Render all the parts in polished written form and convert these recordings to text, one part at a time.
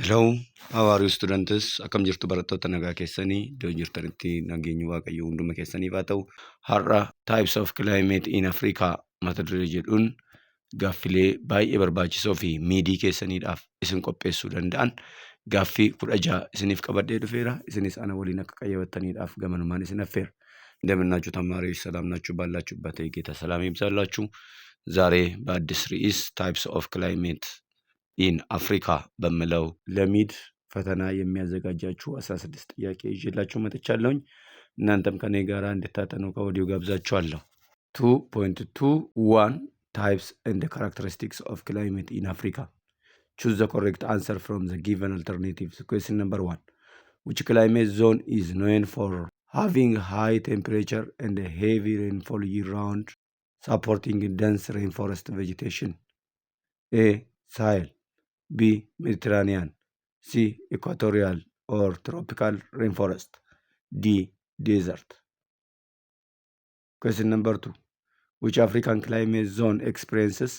Hello, how are you students? Akkam jirtu barattoota nagaa keessanii iddoo jirtanitti nageenyi Waaqayyoo hunduma keessaniif haa ta'u. Har'a Types of Climate in Africa mata duree jedhuun gaaffilee baay'ee barbaachisoo fi miidii keessaniidhaaf isin qopheessuu danda'an gaaffii kudha ja'a isiniif qabadhee dhufeera. Isinis ana waliin akka qayyabattaniidhaaf gamanumaan isin affeera. እንደምናችሁ ተማሪዎች ሰላም ናችሁ? ባላችሁበት የጌታ ሰላም ይብዛላችሁ። ዛሬ በአዲስ ርዕስ ታይፕስ ኦፍ ክላይሜት ኢን አፍሪካ በሚለው ለሚድ ፈተና የሚያዘጋጃችሁ 16 ጥያቄ ይዤላችሁ መጥቻለሁኝ። እናንተም ከኔ ጋር እንድታጠኑ ከወዲሁ ጋብዛችኋለሁ። 2.21 ታይፕስ ኤንድ ካራክተሪስቲክስ ኦፍ ክላይሜት ኢን አፍሪካ። ቹዝ ዘ ኮሬክት አንሰር ፍሮም ዘ ጊቨን አልተርኔቲቭስ። ኩዌስችን ነምበር 1. Which climate zone is known for having high temperature and heavy rainfall year round, supporting dense rainforest vegetation? A. Sahel. B. Mediterranean. C. Equatorial or tropical rainforest. D. Desert. Question number 2. Which African climate zone experiences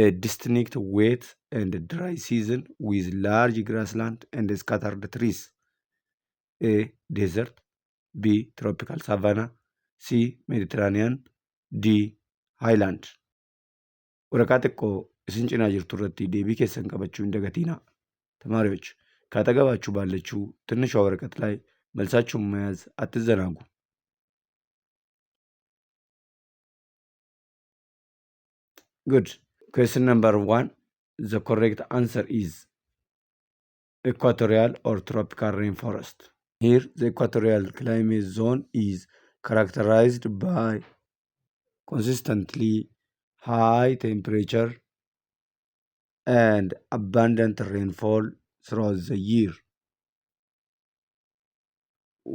a distinct wet and dry season with large grassland and scattered trees? A. Desert. B. Tropical savanna. C. Mediterranean. D. Highland. Waraqaa xiqqoo isin cinaa jirtu irratti deebii keessan qabachuu hin dagatinaa. ተማሪዎች ካጠገባችሁ ባለችው ትንሿ ወረቀት ላይ መልሳችሁን መያዝ አትዘናጉ። Good. Question number 1. The correct answer is equatorial or tropical rainforest. Here, the equatorial climate zone is characterized by consistently high temperature and abundant rainfall throughout the year,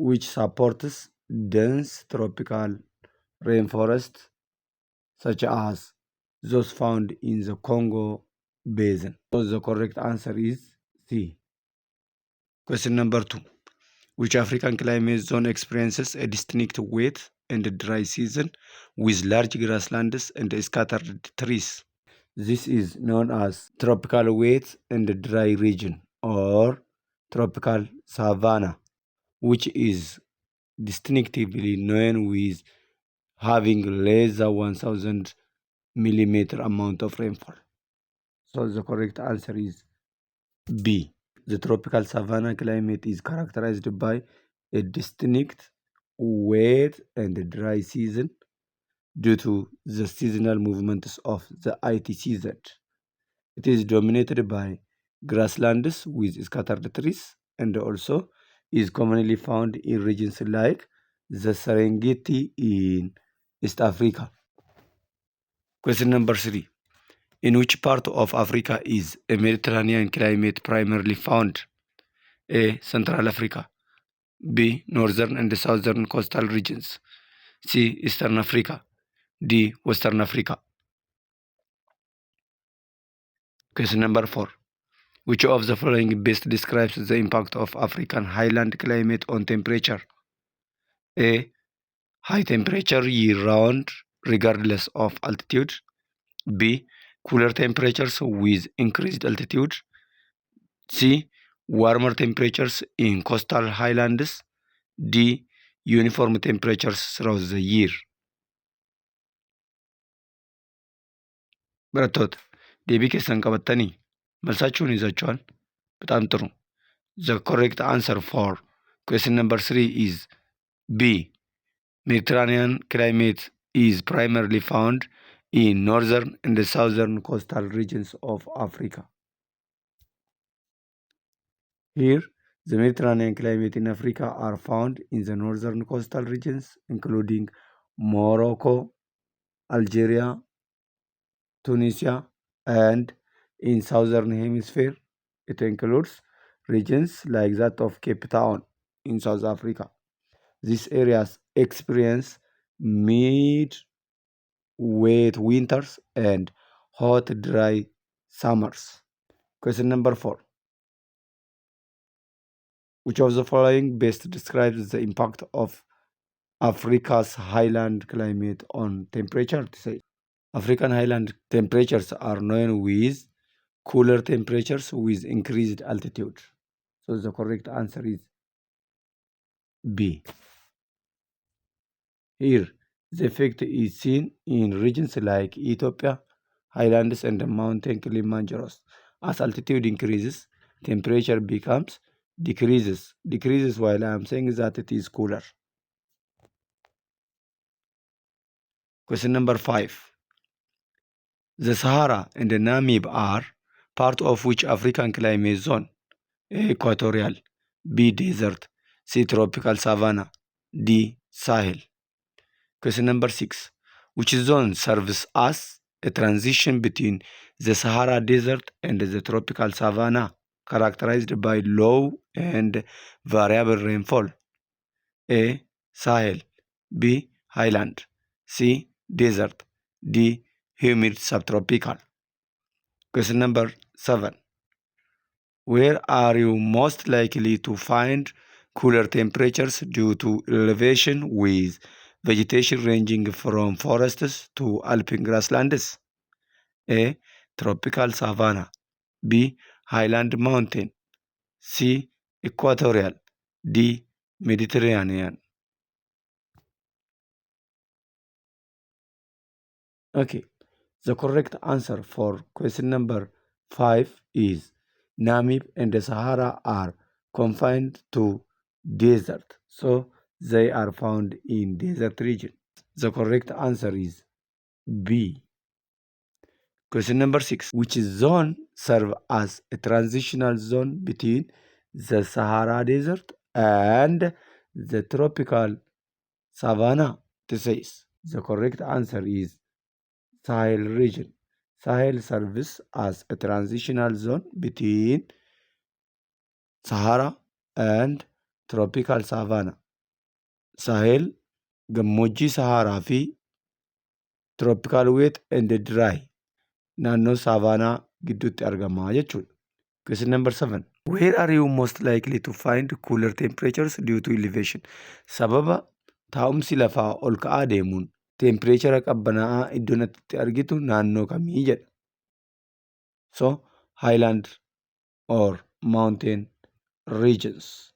which supports dense tropical rainforest such as those found in the Congo Basin. So the correct answer is C. Question number 2. Which African climate zone experiences a distinct wet and dry season with large grasslands and scattered trees? This is known as tropical wet and dry region or tropical savanna, which is distinctively known with having less than 1000 millimeter amount of rainfall. So the correct answer is B. The tropical savanna climate is characterized by a distinct wet and dry season due to the seasonal movements of the ITCZ. It is dominated by grasslands with scattered trees and also is commonly found in regions like the Serengeti in East Africa. Question number 3. In which part of Africa is a Mediterranean climate primarily found? A. Central Africa. B. Northern and Southern coastal regions. C. Eastern Africa. D. Western Africa. Question number 4. Which of the following best describes the impact of African highland climate on temperature? A. High temperature year-round regardless of altitude. B. Cooler temperatures with increased altitude. C. Warmer temperatures in coastal highlands. D. Uniform temperatures throughout the year. Barattoota deebii keessan qabattanii መልሳችሁን ይዛችኋል። በጣም ጥሩ። The correct answer for question number 3 is B. Mediterranean climate is primarily found in northern and southern coastal regions of Africa. Here, the Mediterranean climate in Africa are found in the northern coastal regions, including Morocco, Algeria, Tunisia, and in southern hemisphere, it includes regions like that of Cape Town in South Africa. These areas experience mid wet winters and hot dry summers. Question number 4. Which of the following best describes the impact of Africa's highland climate on temperature? To say African highland temperatures are known with Cooler temperatures with increased altitude. So the correct answer is B. Here, the effect is seen in regions like Ethiopia, highlands and mountain Kilimanjaros. As altitude increases, temperature becomes decreases. Decreases while I am saying that it is cooler. Question number 5. The Sahara and the Namib are part of which African climate zone? A. Equatorial, B. Desert, C. Tropical savanna, D. Sahel. Question number 6. Which zone serves as a transition between the Sahara Desert and the tropical savanna, characterized by low and variable rainfall? A. Sahel, B. Highland, C. Desert, D. Humid subtropical. Question number 7. Where are you most likely to find cooler temperatures due to elevation with vegetation ranging from forests to alpine grasslands? A. Tropical savanna, B. Highland mountain, C. Equatorial, D. Mediterranean. Okay, the correct answer for question number 5 is Namib and the Sahara are confined to desert, so they are found in desert region. The correct answer is B. Question number 6. Which zone serve as a transitional zone between the Sahara Desert and the tropical savanna? It says the correct answer is Sahel region. Sahel serves as a transitional zone between Sahara and tropical savanna. Sahel gammoojjii Saharaa fi tropical wet and dry naannoo saavaanaa gidduutti argama jechuudha. Question number 7. Where are you most likely to find cooler temperatures due to elevation? Sababa taa'umsi lafaa ol ka'aa deemuun teempireechara qabbanaa'aa iddoo itti argitu naannoo kamii jedha. So, highland or mountain regions.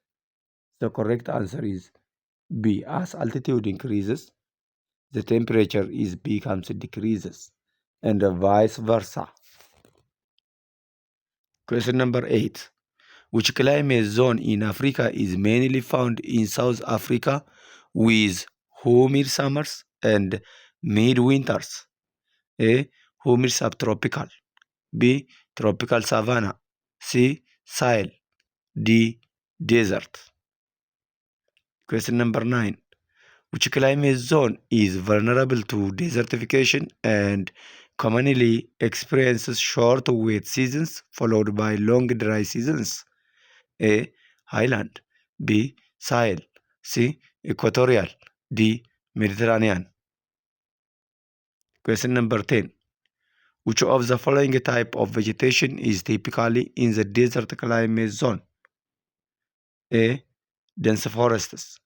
The correct answer is B. As altitude increases, the temperature is becomes decreases and vice versa. Question number 8. Which climate zone in Africa is mainly found in South Africa with humid summers and mid-winters? A. Humid subtropical, B. Tropical savanna, C. Sahel, D. Desert. Question number 9. Which climate zone is vulnerable to desertification and commonly experiences short wet seasons followed by long dry seasons? A. Highland, B. Sahel, C. Equatorial, D. Mediterranean. Question number 10. Which of the following type of vegetation is typically in the desert climate zone? A. Dense forests,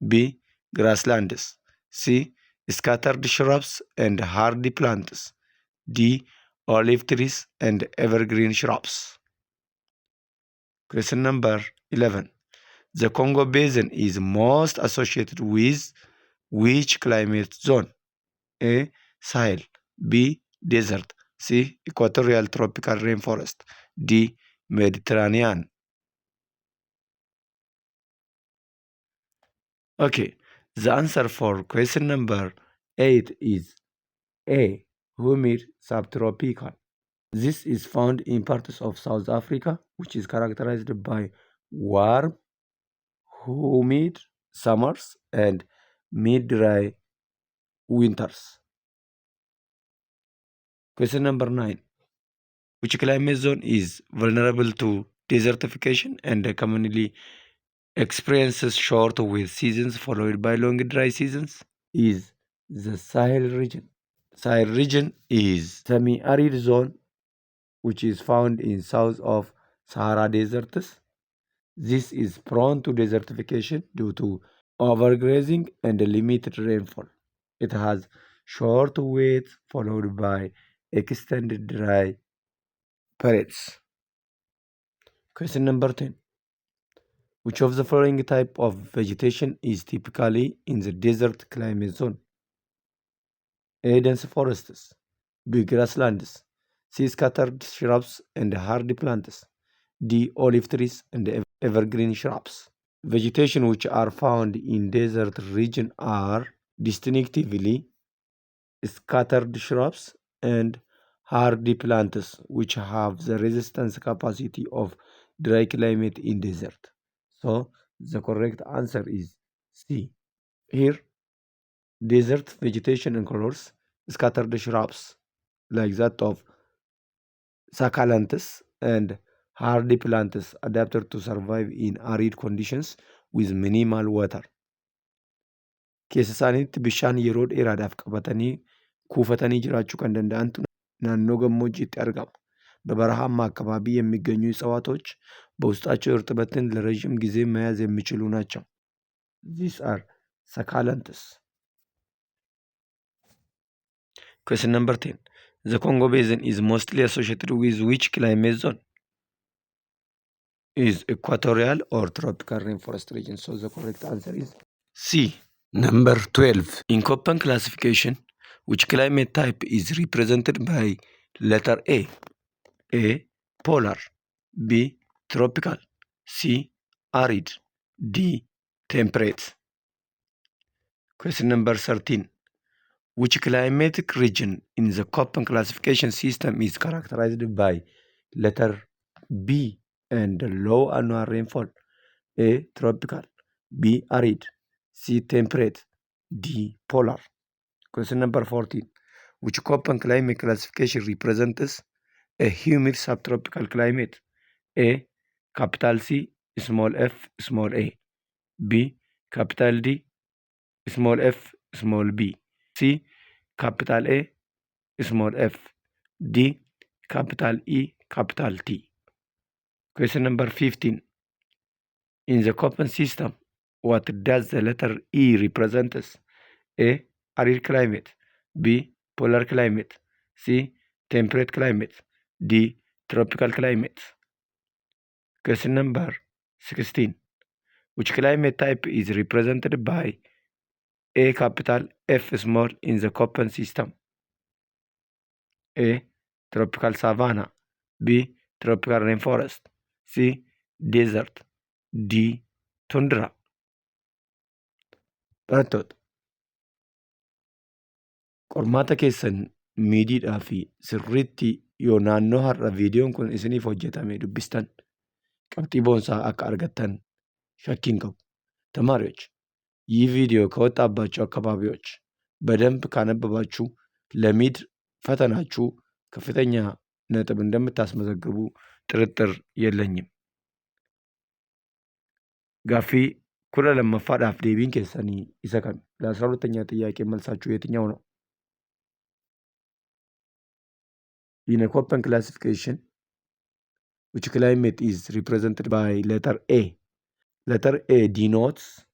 B. Grasslands, C. Scattered shrubs and hardy plants, D. Olive trees and evergreen shrubs. Question number 11. The Congo Basin is most associated with which climate zone? A. Sahel, B. Desert, C. Equatorial tropical rainforest, D. Mediterranean. Okay, the answer for question number 8 is A. Humid subtropical. This is found in parts of South Africa, which is characterized by warm, humid summers and mid-dry winters. Question number 9. Which climate zone is vulnerable to desertification and commonly experiences short wet seasons followed by long dry seasons? Is the Sahel region. Sahel region is semi-arid zone which is found in south of Sahara deserts. This is prone to desertification due to overgrazing and limited rainfall. It has short wet followed by extended dry Periods. Question number 10. Which of the following type of vegetation is typically in the desert climate zone? A. Dense forests. B. Grasslands. C. Scattered shrubs and hardy plants. D. Olive trees and evergreen shrubs. Vegetation which are found in desert region are distinctively scattered shrubs and hardy plants which have the resistance capacity of dry climate in desert. So the correct answer is C. Here, desert vegetation includes scattered shrubs like that of succulents and hardy plants adapted to survive in arid conditions with minimal water. Keessa isaaniitti bishaan yeroo dheeraadhaaf qabatanii kuufatanii jiraachuu kan danda'antu naannoo gammoojjiitti argama. በበረሃማ አካባቢ የሚገኙ እጽዋቶች በውስጣቸው እርጥበትን ለረዥም ጊዜ መያዝ የሚችሉ ናቸው። These are succulents. Question number 10. The Congo Basin is mostly associated with which climate zone? Is equatorial or tropical rainforest region. So the correct answer is C. Number 12. In Köppen classification, which climate type is represented by letter A? A. Polar. B. Tropical. C. Arid. D. Temperate. Question number 13. Which climatic region in the Köppen classification system is characterized by letter B and low annual rainfall? A. Tropical. B. Arid. C. Temperate. D. Polar. Question number 14. Which Köppen climate classification represents a humid subtropical climate? A. Capital C, small f, small a. B. Capital D, small f, small b. C. Capital A, small f. D. Capital E, capital T. Question number 15. In the Köppen system, what does the letter E represent? A. Arid climate. B. Polar climate. C. Temperate climate. D. Tropical climate. Question number 16. Which climate type is represented by A capital, F small in the Köppen system? A. Tropical savanna. B. Tropical rainforest. C. Desert. D. Tundra. Barattoota, qormaata keessan midiidhaa fi sirriitti yoo naannoo har'a viidiyoon kun isiniif hojjetame dubbistan qabxii boonsaa akka argattan shakkii hin qabu. ተማሪዎች፣ ይህ ቪዲዮ ከወጣባቸው አካባቢዎች በደንብ ካነበባችሁ ለ mid ፈተናችሁ ከፍተኛ ነጥብ እንደምታስመዘግቡ ጥርጥር የለኝም። Gaaffii kudha lammaffaadhaaf deebiin keessanii isa kami? ለአስራ ሁለተኛ ጥያቄ መልሳችሁ የትኛው ነው? In a Köppen classification, which climate is represented by letter A? Letter A denotes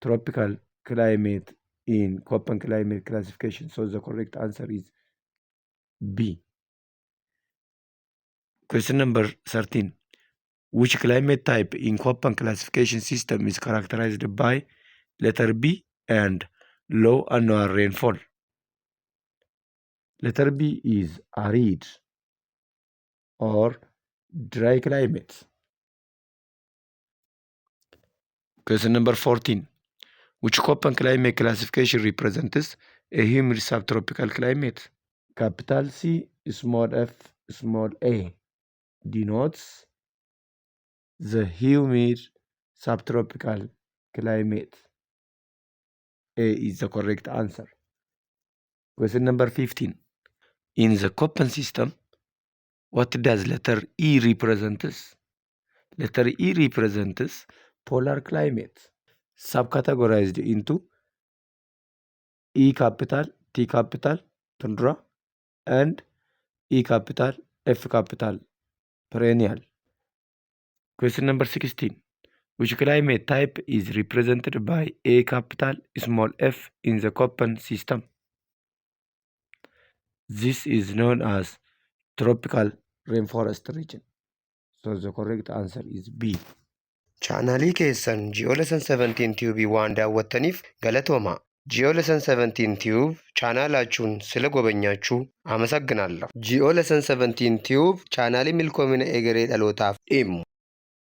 tropical climate in Köppen climate classification. So the correct answer is B. Question number 13. Which climate type in Köppen classification system is characterized by letter B and low annual rainfall? Letter B is arid or dry climate. Question number 14. Which Köppen climate classification represents a humid subtropical climate? Capital C, small f, small a denotes the humid subtropical climate. A is the correct answer. Question number 15. In the Köppen system, what does letter E represents? Letter E represents polar climate, subcategorized into E capital, T capital, tundra, and E capital, F capital, perennial. Question number 16. Which climate type is represented by A capital, small f in the Köppen system? This is known as tropical rainforest region. So the correct answer is B. Chaanaalii keessan Ji'oolessan 17 Tube waan daawwattaniif galatooma. Ji'oolessan 17 Tube ቻናላችሁን ስለጎበኛችሁ አመሰግናለሁ። Ji'oolessan 17 Tube chaanaalii milkoomina egeree dhalootaaf dhimmu.